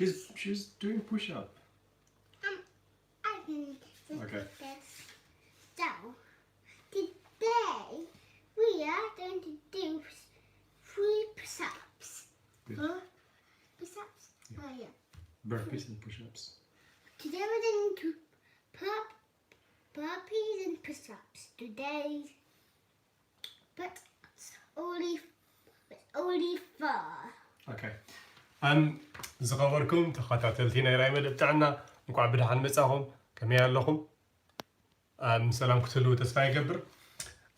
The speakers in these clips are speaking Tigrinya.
She's she's doing push up. Um, I can Okay. This. So, today we are going to do three push-ups. Good. Huh? Push-ups? Oh, yeah. Burpees and push-ups. Today we're going to pop burpees and push-ups today. But it's only, it's only four. Okay. Um, ዝኸበርኩም ተኸታተልቲ ናይ ራይ መደብ ጥዕና፣ እንኳዕ ብደሓን መጻኹም። ከመይ ኣለኹም? Um፣ ሰላም ክትህልዉ ተስፋ ይገብር።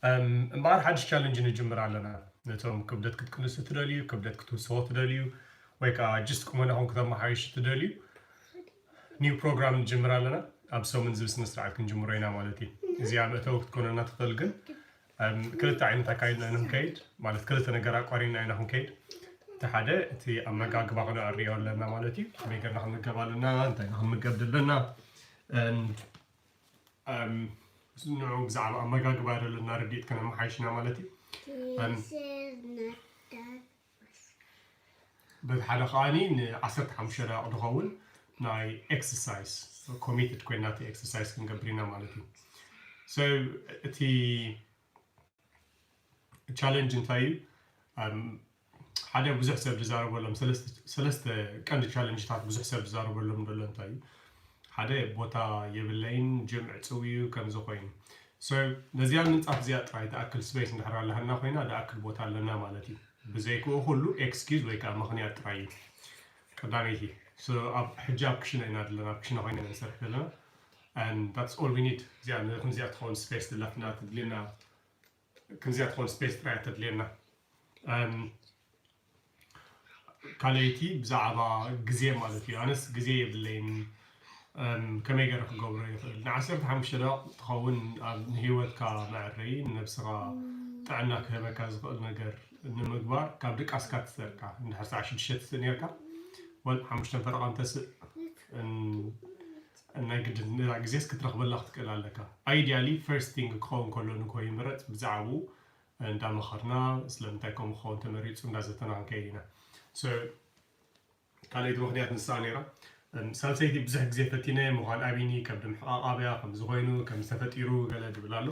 Um፣ እምበኣር ሓድሽ ቻለንጅ ንጅምር ኣለና። ነቶም ክብደት ክትቅንሱ ትደልዩ፣ ክብደት ክትውስኹ ትደልዩ፣ ወይ ከዓ ጅስት ቁመናኹም ክተመሓይሹ ትደልዩ፣ ኒው ፕሮግራም ንጅምር ኣለና። ኣብ ሰሙን ዝብል ስነ ስርዓት ክንጅምሮ ኢና ማለት እዩ። እዚኣ መእተዊ ክትኮነና ትኽእል፣ ግን um፣ ክልተ ዓይነት ኣካይድና ኢና ክንከይድ፣ ማለት ክልተ ነገር ኣቋሪና ኢና ክንከይድ። እቲ ሓደ እቲ ኣመጋግባ ክነዕርዮ ኣለና ማለት እዩ። ከመይ ገርና ክንምገብ ኣለና፣ እንታይ ኢና ክንምገብ ዘለና፣ and um፣ ንዑ ብዛዕባ ኣመጋግባ ዘለና ርድኢት ከነመሓይሽና ማለት እዩ። Um፣ This is not that. በቲ ሓደ ከዓኒ ን15 ደቂቕ ዝኸውን ናይ ኤክሰርሳይዝ ኮሚትድ ኮይና እቲ ኤክሰርሳይዝ ክንገብር ኢና ማለት እዩ። So እቲ ቻለንጅ እንታይ እዩ? Um፣ ሓደ ብዙሕ ሰብ ዝዛረበሎም ሰለስተ- ሰለስተ ቀንዲ ቻለንጅታት ብዙሕ ሰብ ዝዛረበሎም ዘሎ እንታይ እዩ? ሓደ ቦታ የብለይን፣ ጅም ዕፅው እዩ፣ ከምዚ ኮይኑ። So ነዚኣ ምንፃፍ እዚኣ ጥራይ ትኣክል ስፔስ እንድሕር ኣለሃና ኮይና ዝኣክል ቦታ ኣለና ማለት እዩ። ብዘይክኡ ኩሉ ኤክስኪዝ ወይ ከዓ ምኽንያት ጥራይ እዩ። ቀዳመይቲ። So ኣብ ሕጂ ኣብ ክሽነ ኢና ዘለና፣ ኣብ ክሽነ ኮይና ኢና ንሰርሕ ዘለና። And that's all we need። እዚኣ ን- ከምዚኣ ትኸውን ስፔስ ትላትና ትድልየና፣ ከምዚኣ ትኸውን ስፔስ ጥራይ ተድልየና። Um፣ ካልኣይቲ ብዛዕባ ግዜ ማለት እዩ። ኣነስ ግዜ የብለይን። Um፣ ከመይ ገይረ ክገብሮ ይኽእል? ን15 ደቂቕ ትኸውን ኣብ ንህይወትካ መዕረይ፣ ንነብስኻ ጥዕና ክህበካ ዝኽእል ነገር ንምግባር ካብ ድቃስካ ትሰርካ። እንድሕር ሰዓት ሽዱሽተ ትስእ ነርካ፣ ወል ሓሙሽተ ፈረቓ እንተስእ፣ እን- ናይ ግድን ንላ ግዜስ ክትረኽበላ ክትክእል ኣለካ። Ideally first thing ክኸውን ከሎ ንኮ ይምረፅ። ብዛዕባኡ እንዳመኸርና ስለምንታይ ከምኡ ክኸውን ተመሪፁ እንዳዘተና ክንከይድ ኢና። So ካልኣይቲ ምኽንያት ንሳ ነይራ። እም፣ ሳልሰይቲ ብዙሕ ግዜ ፈቲነ ምዃን ኣቢኒ ከብዲ ምሕቓቕ ኣብያ ከምዚ ኮይኑ ከምዚ ተፈጢሩ ገለ ዝብል ኣሎ።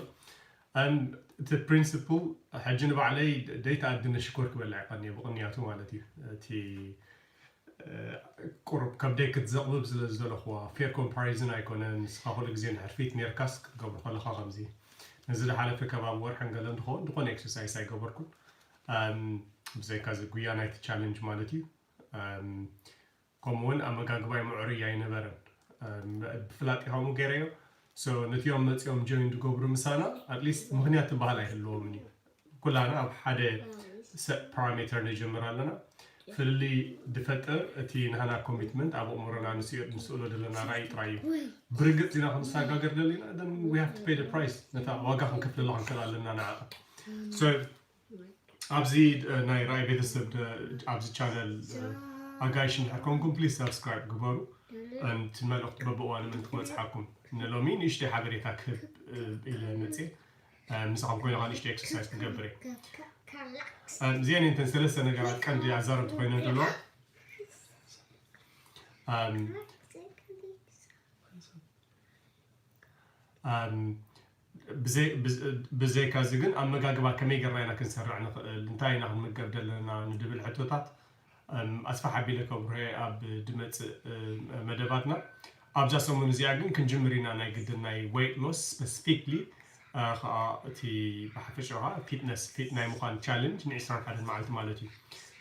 እም፣ እቲ ፕሪንስፕል ሕጂ ንባዕለይ ደይተኣድነ ሽኮር ክበልዕ ይቐንየ ብቕንያቱ ማለት እዩ። እቲ እ፣ ቁሩብ ከብደይ ክትዘቕብብ ስለ ዝደለኹዋ ፌር ኮምፓሪዝን ኣይኮነን። ንስኻ ኩሉ ግዜ ንሕርፊት ነርካስ ክትገብሮ ከለኻ ከምዚ ነዚ ዝሓለፈ ከባቢ ወርሕን ገለ እንትኸውን ዝኾነ ኤክሰርሳይስ ኣይገበርኩን። እም፣ ብዘይካ እዚ ጉያ ናይቲ ቻለንጅ ማለት እዩ። እም፣ ከምኡ እውን ኣመጋግባይ ምዕሩይ ኣይነበረን። እም፣ ብፍላጥ ኢኻ እሞ ገይረዮ። So ነቲኦም መፂኦም ጆይን ዝገብሩ ምሳና ኣትሊስት ምኽንያት ትበሃል ኣይህልዎምን እዩ። ኩላና ኣብ ሓደ ሰ ፓራሜተር ንጅምር ኣለና። ፍልልይ ዝፈጥር እቲ ናህና ኮሚትመንት ኣብ ኣእምሮና ንስእሎ ዘለና ራእይ ጥራይ እዩ። ብርግፅ ኢና ክንሰጋገር ደሊና then we have to pay the price። ነታ ዋጋ ክንከፍለላ ክንክእል ኣለና ንዓ። So ኣብዚ ናይ ራእይ ቤተሰብ ኣብዚ ቻነል ኣጋይሽ እንድሕር ኮንኩም ፕሊዝ ሳብስክራይብ ግበሩ። እቲ መልእኽቲ በብእዋኑ ምእንቲ ክበፅሓኩም ንሎሚ ንእሽተይ ሓበሬታ ክህብ ኢለ መፅእ። ምሳኹም ኮይነ ከዓ ንእሽተይ ኤክሰርሳይዝ ክገብር እየ። እዚአን እንተን ሰለስተ ነገራት ቀንዲ ኣዛረብቲ ኮይነ ዘለዋ ብዘይካ እዚ ግን ኣመጋግባ ከመይ ገርና ኢና ክንሰርዕ ንኽእል፣ እንታይ ኢና ክንምገብ ዘለና ንድብል ሕቶታት ኣስፋሕ ኣቢለ ከብርሆ ኣብ ድመፅእ መደባትና። ኣብዛ ሰሙን እዚኣ ግን ክንጅምር ኢና ናይ ግድን ናይ ዌይት ሎስ ስፐሲፊክሊ ከዓ እቲ ብሓፈሻ ከዓ ፊትነስ ፊት ናይ ምዃን ቻለንጅ ን21 መዓልቲ ማለት እዩ።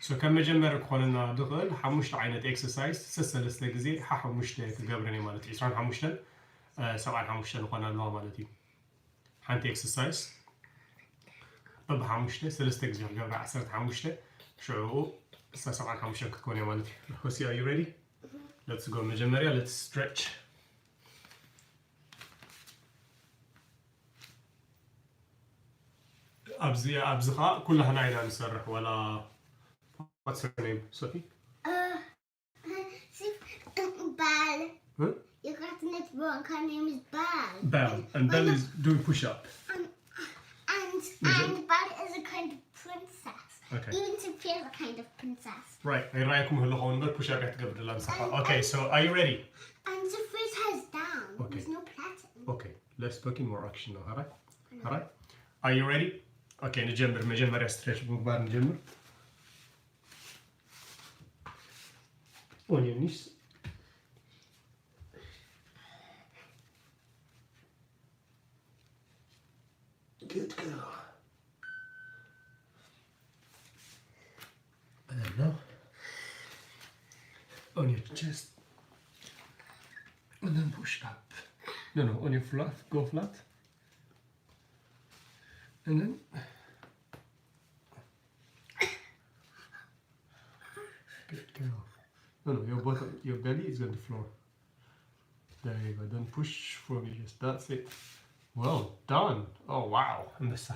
So ከም መጀመሪ ክኾነና ዝኽእል ሓሙሽተ ዓይነት ኤክሰርሳይዝ ሰሰለስተ ግዜ ሓሓሙሽተ ክገብረን እየ ማለት እዩ። 25 75 ዝኾና ኣለዋ ማለት እዩ። ሓንቲ ኤክሰርሳይዝ በብሓሙሽተ ሰለስተ ግዜ ክገብራ ዓሰርተ ሓሙሽተ ሽዑ ሰብዓን ሓሙሽተን ክትኮን እያ ማለት እዩ። ሆሲ are you ready? Let's go። መጀመርያ let's stretch። ኣብዚ ኣብዚ ኸዓ ኩላህና ኢና ንሰርሕ ዋላ what's her name? Sophie? Belle. Huh? You got net one kind name is Belle. Belle. And Belle is doing push up. And and, and Belle is a kind of princess. Okay. Even Sophia's a kind of princess. Right. ኣይራይኩም ህሎ ኸውን በር push up ክትገብር ደላ ምሳኻ. Okay, so are you ready? And Sophia's hair's down. Okay. There's no plaiting. Okay, let's put in more action now. All right. All right. Are you ready? Okay, ንጀምር። መጀመርያ stretch ብምግባር ንጀምር። On your knees. Good girl. And then now on your chest. And then push up. No, no, on your flat, go flat. And then. Good girl. No, no, your bottom, your belly is on the floor. There you go. Don't push from your chest. That's it. Well done. Oh wow. And the sa.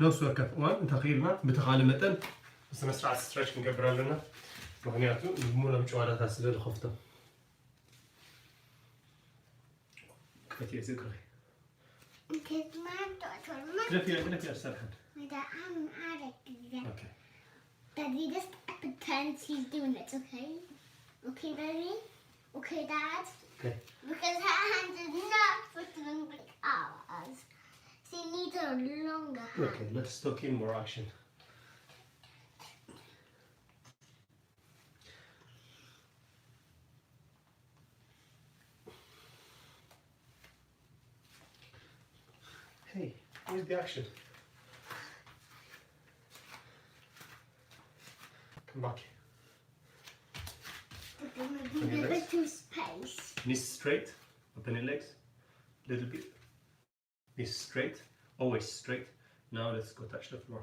ነፍሲ ወከፍ እዋን እንተኽኢልና ብተኻለ መጠን ብስነ ስርዓት stretch ክንገብር ኣለና። ምክንያቱ ንሙሎም ጨዋዳታት ስለ ዝኸፍቶ። ክፈትዮ እዚ እግሪ። Because my daughter, my ግደፍዮ፣ ግደፍዮ፣ ሰርሐን። the I'm addict. Okay. Daddy just pretends he's doing it, okay? Okay, Daddy? Okay, Dad? Okay. Because her hand is not fitting like ours. She needs a longer hand. Okay, let's talk in more action. Hey, where's the action? Come back. But then we give it to space. Knees straight, open your legs, little bit. Knees straight, always straight. Now let's go touch the floor.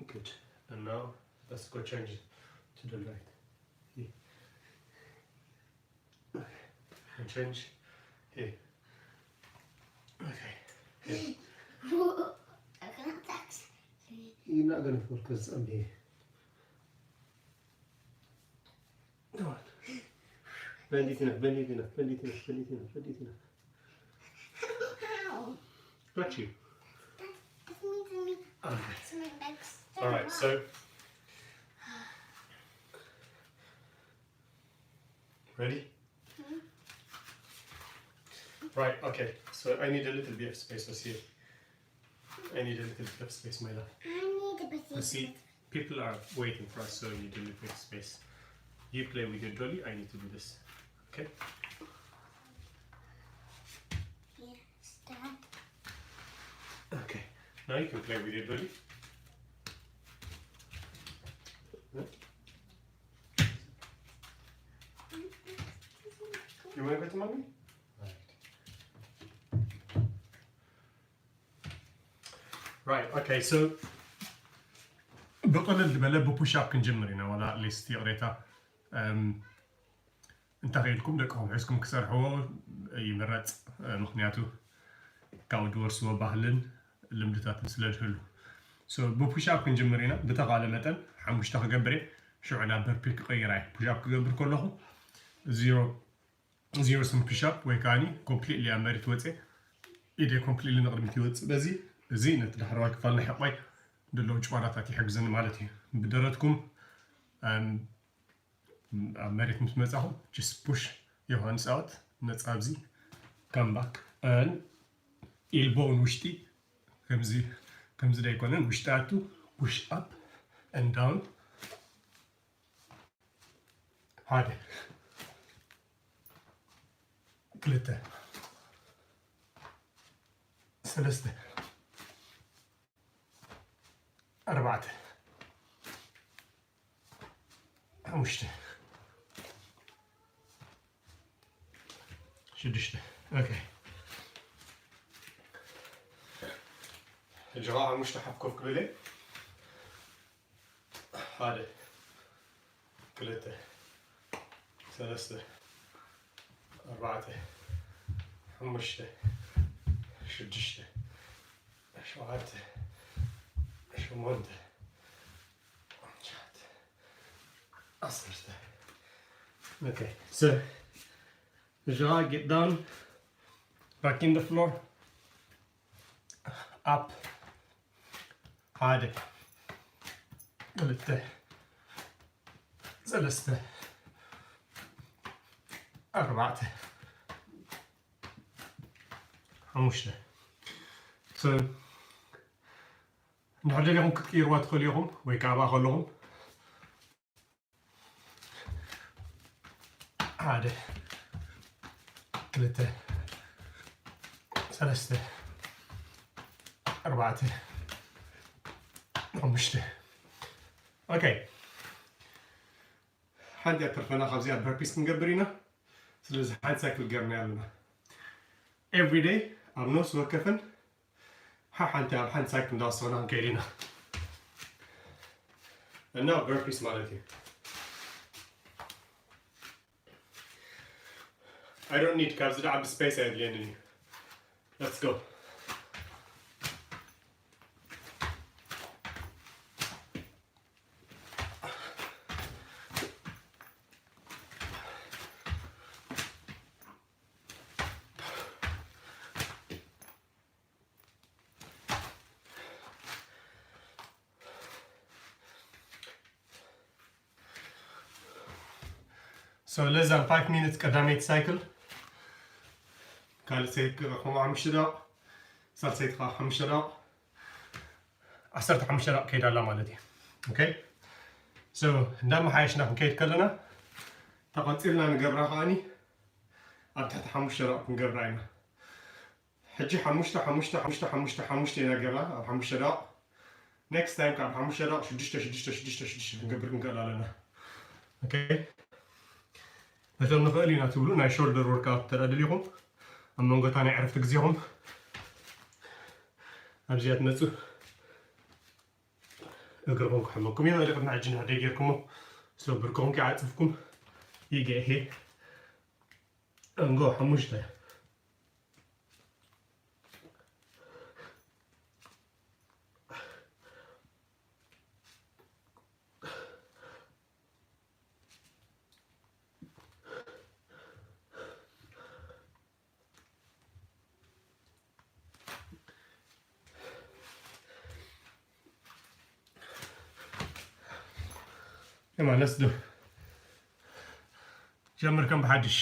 Good. And now let's go change it to the right. Here. And change here. Okay. Here. I cannot touch. You're not gonna focus on here. Come on. Bend it enough, bend it enough, bend it enough, bend it enough, bend it enough. Ow. Got you. That, that means me. Okay. That's my legs. All right, so ready? Right, okay. So I need a little bit of space. Let's see. I need a little bit of space, my love. I need a bit Let's see. People are waiting for us, so you need a little bit of space. You play with your dolly. I need to do this. Okay. Yes, Dad. Okay. Now you can play with your dolly. You want to go to mommy? Right, okay, so ብቕልል ዝበለ ብ push up ክንጅምር ኢና፣ ዋላ at least ይቕሬታ። እም፣ እንተኽኢልኩም ደቅኹም ሒዝኩም ክሰርሕዎ ይምረጽ፣ ምኽንያቱ ካብኡ ዝወርስዎ ባህልን ልምድታትን ስለ ዝህሉ። So ብ push up ክንጅምር ኢና። ብተኻለ መጠን ሓሙሽተ ክገብር እየ፣ ሽዑ ናብ burpee ክቕይራ እየ። Push up ክገብር ከለኹ ዚሮ ዚሮ ስም push up ወይ ከዓኒ completely ኣብ መሬት ወፅየ፣ ኢደይ completely ንቕድሚት ይወፅእ። በዚ እዚ ነቲ ዳሕረዋይ ክፋል ናይ ሕቆይ ዘለዉ ጭዋዳታት ይሕግዘኒ ማለት እዩ። ብደረትኩም፣ እም፣ ኣብ መሬት ምስ መጻኹም just push your hands out፣ ነጻ ኣብዚ come back and elbow ንውሽጢ፣ ከምዚ ከምዚ ደይኮነን ውሽጢ ኣቱ፣ push up and down። ሓደ፣ ክልተ፣ ሰለስተ፣ ኣርባዕተ፣ ሓሙሽተ፣ ሽዱሽተ። ኦኬ። ሕጂ ኸዓ ሓሙሽተ ሓፍ ኮፍ ክብል እየ። ሓደ፣ ክልተ፣ ሰለስተ፣ ኣርባዕተ፣ ሓሙሽተ፣ ሽዱሽተ፣ ሸውዓተ፣ ሸሞንተ፣ ትሽዓተ፣ ዓሰርተ፣ Okay, so Jira, get down, back in the floor, up, ሓደ፣ ክልተ፣ ሰለስተ፣ ኣርባዕተ፣ ሓሙሽተ። So እንድሕር ደሊኹም ክትቅይርዋ ትኽእሉ ኢኹም፣ ወይ ከዓ ኣብኣ ከለኹም ሓደ፣ ክልተ፣ ሰለስተ፣ ኣርባዕተ፣ ሓሙሽተ። ኦኬ፣ ሓንቲ እያ ተርፈና ካብዚኣ በርፒስ ክንገብር ኢና። ስለዚ ሓንቲ ሳይክል ገርና ኣለና። ኤቭሪደይ ኣብ ነፍሲ ወከፍን ሓሓንቲ ኣብ ሓንቲ ሳይክል እንዳወሰና ክንከይድ ኢና። እና በርፒስ ማለት እዩ። I don't need፣ ካብዚ ዝዓቢ ስፔስ ኣየድልየንን እዩ። Let's go። So less than five minutes ቀዳመይቲ ሳይክል፣ ካልእ ሳይክል ከምኡ ሓሙሽተ ደቂቕ፣ ሳልሰይቲ ከዓ ሓሙሽተ ደቂቕ፣ ዓሰርተ ሓሙሽተ ደቂቕ ከይዳ ኣላ ማለት እዩ። Okay? So እንዳመሓየሽና ክንከይድ ከለና ተቐፂልና ንገብራ ከዓኒ ኣብ ትሕቲ ሓሙሽተ ደቂቕ ክንገብራ ኢና። ሕጂ ሓሙሽተ ሓሙሽተ ሓሙሽተ ሓሙሽተ ሓሙሽተ ኢና ጌርና ኣብ ሓሙሽተ ደቂቕ። Next time ካብ ሓሙሽተ ደቂቕ ሽዱሽተ ሽዱሽተ ሽዱሽተ ሽዱሽተ ክንገብር ክንክእል ኣለና። Okay? ነቶም ንኽእል ኢና ትብሉ ናይ ሾልደር ወርክኣውት እንተ ደኣ ደሊኹም ኣብ መንጎ እታ ናይ ዕረፍቲ ግዜኹም ኣብዚኣ ትመጹ እግርኹም ክሕመኩም ይኽእል። ቅድሚ ሕጂ እንድሕር ጌርኩሞ ስለ ብርክኹም ከይዓጽፍኩም ይገሄ እንጎ ሓሙሽተ Come on, let's do. ጀምር ከም ብሓድሽ።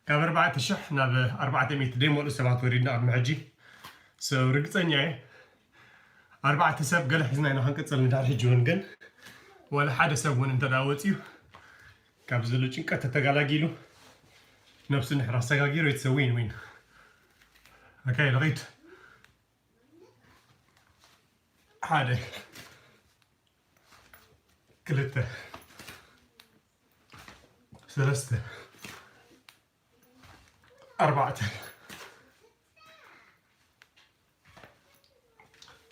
ካብ ኣርባዕተ ሽሕ ናብ ኣርባዕተ ሚእቲ ደይመልኡ ሰባት ወሪድና ቅድሚ ሕጂ። So ርግጸኛ እየ ኣርባዕተ ሰብ ገለ ሒዝና ኢና ክንቅጽል ንዳር ሕጂ እውን ግን ወላ ሓደ ሰብ እውን እንተ ደኣ ወጺኡ ካብ ዘሎ ጭንቀት ተተጋላጊሉ ነብሱ እንድሕር ኣሰጋጊሩ it's a win win። Okay፣ ልቒት። ሓደ፣ ክልተ፣ ሰለስተ፣ ኣርባዕተ፣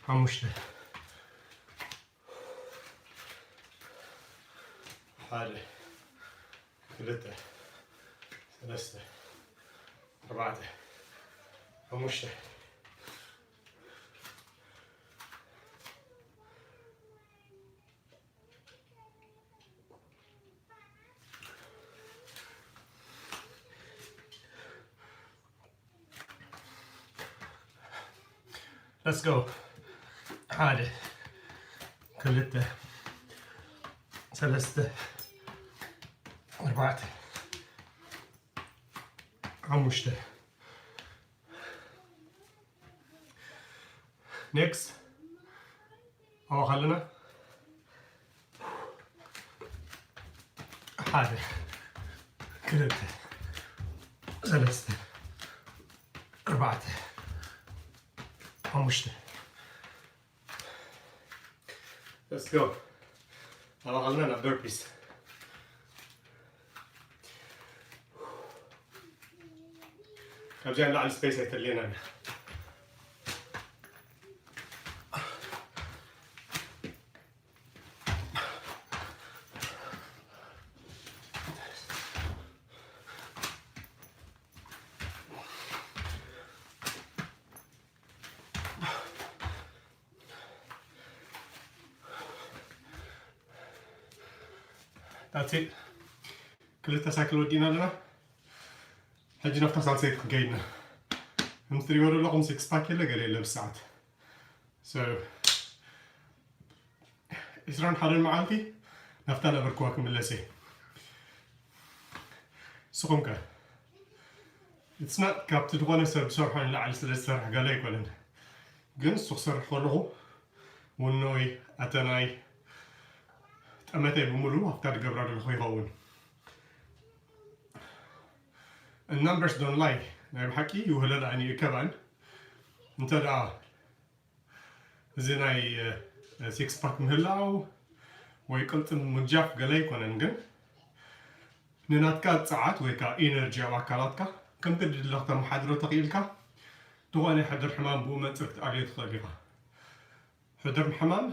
ሓሙሽተ፣ ሓደ፣ ክልተ፣ ሰለስተ፣ ኣርባዕተ፣ ሓሙሽተ። Let's go. ሓደ፣ ክልተ፣ ሰለስተ፣ ኣርባዕተ፣ ሓሙሽተ። Next። ኣብኡ ከለና ሓደ፣ ክልተ፣ ሰለስተ፣ ኣርባዕተ፣ ሓሙሽተ። Let's go። ኣብኡ ከለና ናብ በርፒስ። ካብዚኣ ንላዕሊ ስፔስ ኣይተድልየናን እያ። That's it. ክልተ ሳይክል ወዲእና ኣለና። ሕጂ ናብታ ሳልሰይቲ ክንከይድና። ከምቲ ትሪእዎ ዘለኹም ሲክስ ፓክ የለ ገለ የለ ብሰዓት። So፣ ዕስራን ሓደን መዓልቲ ናብታ ነበርክዋ ክምለስ እየ። ንስኹም ከ? It's not ካብቲ ዝኾነ ሰብ ዝሰርሖ ንላዕሊ ስለ ዝሰርሕ ገለ ኣይኮነን። ግን እሱ ክሰርሕ ከለኹ ውኖይ፣ ኣተናይ፣ ጠመተይ ብምሉእ ኣብታ ዝገብራ ዘለኹ ይኸውን። And numbers don't lie። ናይ ብሓቂ ይውህለል ኣይንእከባን። እንተ ደኣ እዚ ናይ ሲክስ ፓክ ምህላው ወይ ቅልጥም ምግጃፍ ገለ ኣይኮነን፣ ግን ንናትካ ጸዓት ወይ ከዓ ኢነርጂ ኣብ ኣካላትካ ከምቲ ድድለ ክተመሓድሮ ተኽኢልካ ዝኾነ ሕድር ሕማም ብኡ መንጽር ክትኣልዮ ትኽእል ኢኻ። ሕድር ሕማም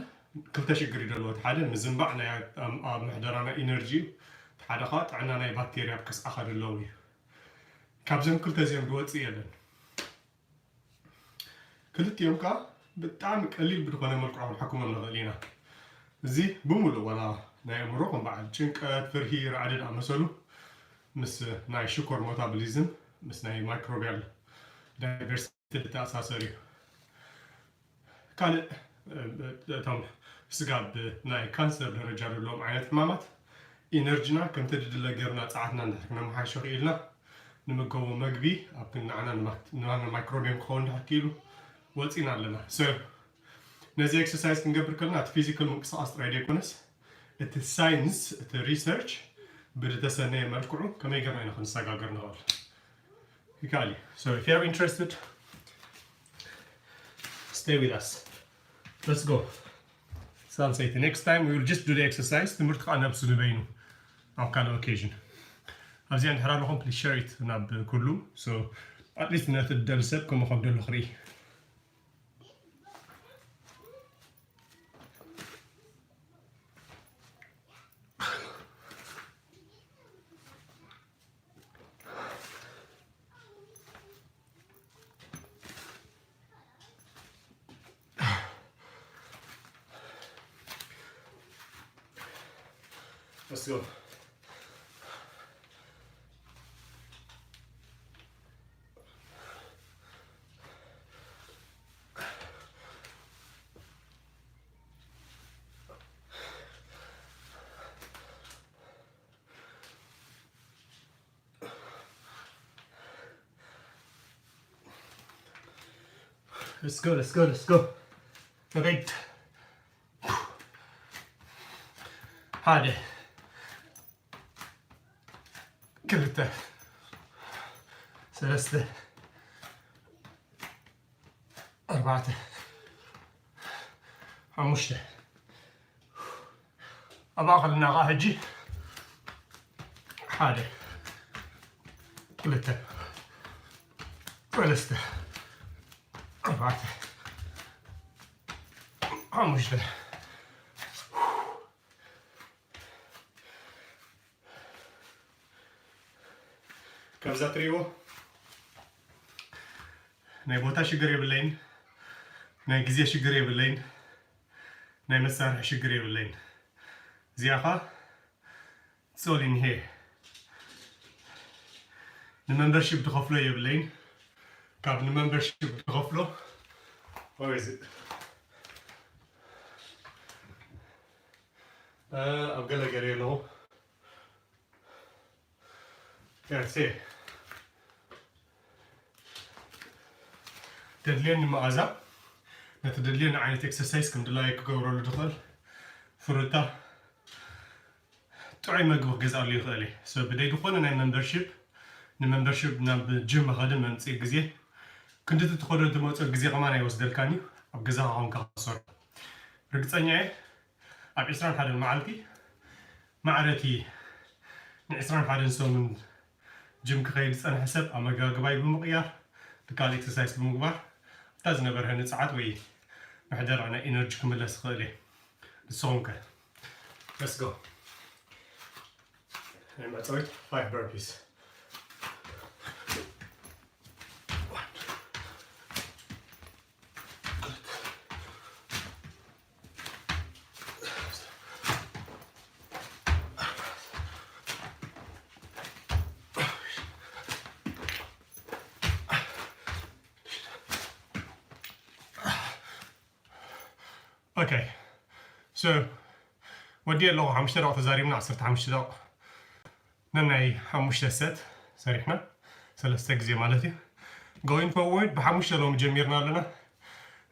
ክልተ ሽግር እዩ ዘለዎ። እቲ ሓደ ምዝንባዕ ናይ ኣብ ኣብ ምሕደራና ኢነርጂ እዩ። እቲ ሓደ ከዓ ጥዕና ናይ ባክቴርያ ኣብ ከስዓኻ ድለው እዩ። ካብዞም ክልተ እዚኦም ዝወፅእ የለን። ክልቲኦም ከዓ ብጣዕሚ ቀሊል ብዝኾነ መልክዑ ክንሕክሞም ንኽእል ኢና። እዚ ብምሉእ ዋላ ናይ ኣእምሮ ከም በዓል ጭንቀት፣ ፍርሂ፣ ራዕዲ ዝኣመሰሉ ምስ ናይ ሽኮር ሞታቦሊዝም ምስ ናይ ማይክሮቢያል ዳይቨርሲቲ ዝተኣሳሰር እዩ። ካልእ እቶም ስጋብ ናይ ካንሰር ደረጃ ዘለዎም ዓይነት ሕማማት ኢነርጂና ከምቲ ድድለ ጌርና ጸዓትና እንድሕር ክነመሓይሾ ክኢልና ንምገቦ መግቢ ኣብ ክንዲ ንዓና ንማክ- ንማና ማይክሮቢየም ክኸውን እንድሕር ክኢሉ ወፂና ኣለና። So ነዚ ኤክሰርሳይዝ ክንገብር ከለና እቲ ፊዚካል ምንቅስቃስ ጥራይ ዘይኮነስ እቲ ሳይንስ እቲ ሪሰርች ብዝተሰነየ መልክዑ ከመይ ጌርና ኢና ክንሰጋገር ንኽእል ይከኣል እዩ። So if you are interested, stay with us. Let's go. ሳልሰይቲ next time we will just do the exercise። ትምህርቲ ከዓ ነብሱ ንበይኑ ኣብ ካልእ ኦኬዥን። ኣብዚኣ እንድሕር ኣለኹም please share it ናብ ኩሉ። So at least ነቲ ደሊ ሰብ ከምኡ ከም ደሎ ክርኢ። Let's go. Let's go, let's go, let's go. ንኸይድ። ሓደ፣ ክልተ፣ ሰለስተ፣ ኣርባዕተ፣ ሓሙሽተ። ኣብ ማእኸልና ኸዓ ሕጂ ሓደ፣ ክልተ፣ ሰለስተ፣ ኣርባዕተ፣ ሓሙሽተ። ከምዛ ትሪእዎ ናይ ቦታ ሽግር የብለይን፣ ናይ ግዜ ሽግር የብለይን፣ ናይ መሳርሒ ሽግር የብለይን። እዚኣ ኸዓ it's all in here። ንመምበርሺፕ ዝኸፍሎ የብለይን። ካብ ንመምበርሺፕ ዝኸፍሎ where is it? ኣብ ገለ ገለ ኣለኹ። That's it። ደድልየኒ መኣዛ ነቲ ደድልየኒ ዓይነት ኤክሰርሳይዝ ከም ድላየ ክገብረሉ ዝኽእል ፍሩታ ጥዑይ መግቢ ክገዝኣሉ ይኽእል እየ። So ብደይ ዝኾነ ናይ መምበርሺፕ ንመምበርሺፕ ናብ ጅም መኸዲ መምፅኢ ግዜ ክንድቲ ትኸዶ ትመፅኦ ግዜ ከማን ኣይወስደልካን እዩ። ኣብ ገዛኻ ኮንካ ክትሰርሖ ርግፀኛ እየ። ኣብ ዕስራን ሓደን መዓልቲ ማዕረቲ ንዕስራን ሓደን ሰሙን ጅም ክኸይድ ዝጸንሐ ሰብ ኣመጋግባይ ብምቕያር፣ ድካል ኤክሰርሳይዝ ብምግባር ኣብታ ዝነበርሀኒ ጸዓት ወይ ምሕደራ ናይ ኢነርጂ ክምለስ ይኽእል እየ። ንስኹም ከ? Let's go። ናይ መዕጸዊት five burpees። Okay, so ወዲ ኣለኹ ሓሙሽተ ደቂቕ ተዛሪብና ዓሰርተ ሓሙሽተ ደቂቕ ነናይ ሓሙሽተ set ሰሪሕና ሰለስተ ግዜ ማለት እዩ። Going forward ብሓሙሽተ ሎም ጀሚርና ኣለና።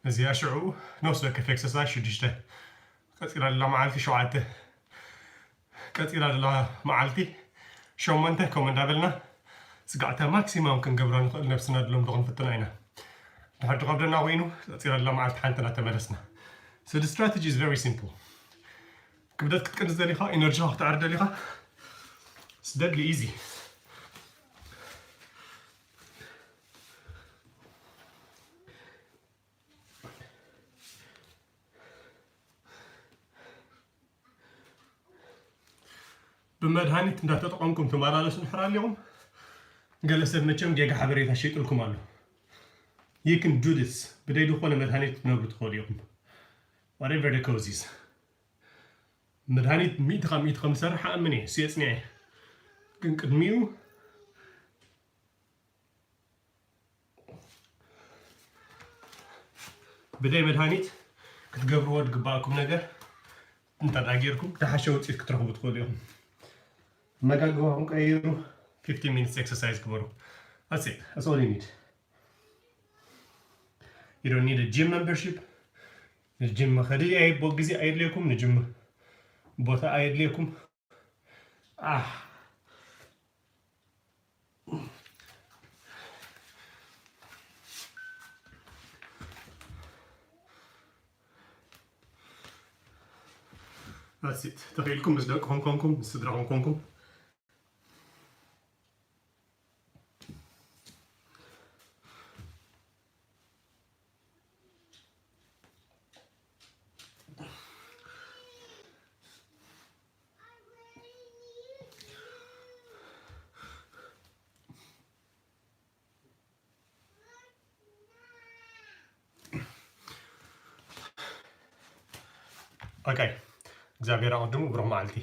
ነዚኣ ሽዑ ነፍሲ ወከፍ exercise ሽዱሽተ፣ ቀፂላ ላ መዓልቲ ሸውዓተ፣ ቀፂላ ላ መዓልቲ ሸሞንተ፣ ከምኡ እንዳበልና ስጋዕታ ማክሲማም ክንገብራ ንኽእል ነብስና ድሎም ዶ ክንፍትና ኢና። ድሕር ድኸብደና ኮይኑ ቀፂላ ላ መዓልቲ ሓንቲ እናተመለስና። So the strategy is very simple. ክብደት ክትቅንስ ደሊኻ፣ ኢነርጂኻ ክትዕር ደሊኻ፣ it's deadly easy። ብመድሃኒት እንዳተጠቐምኩም ትመላለሱ እንድሕር ኣለኹም፣ ገለ ሰብ መቸም ጌጋ ሓበሬታ ሸይጥልኩም ኣሎ። You can do this። ብደይ ዝኾነ መድሃኒት ክትነብሩ ትኽእሉ ኢኹም። Whatever the cause is። መድሃኒት ሚእቲ ካብ ሚእቲ ከም ዝሰርሕ ኣምን እየ፣ ስየ ጽኒዐ። ግን ቅድሚኡ ብደይ መድሃኒት ክትገብርዎ ዝግባኣኩም ነገር እንተ ደኣ ጌርኩም ዝሓሸ ውፅኢት ክትረኽቡ ትኽእሉ ኢኹም። መጋግባኹም ቀይሩ፣ fifteen minutes exercise ግበሩ። That's it. That's all you need. You don't need a gym membership. ንጅም መኸዲ ኣይ-፣ ቦ-፣ ግዜ ኣየድልየኩም፣ ንጅም ቦታ ኣየድልየኩም። ኣህ። That's it. ተኽኢልኩም ምስ ደቅኹም ኮንኩም፣ ምስ ስድራኹም ኮንኩም። ኦኬ፣ እግዚኣብሔር ኣቐድሙ፣ ብሩኽ መዓልቲ።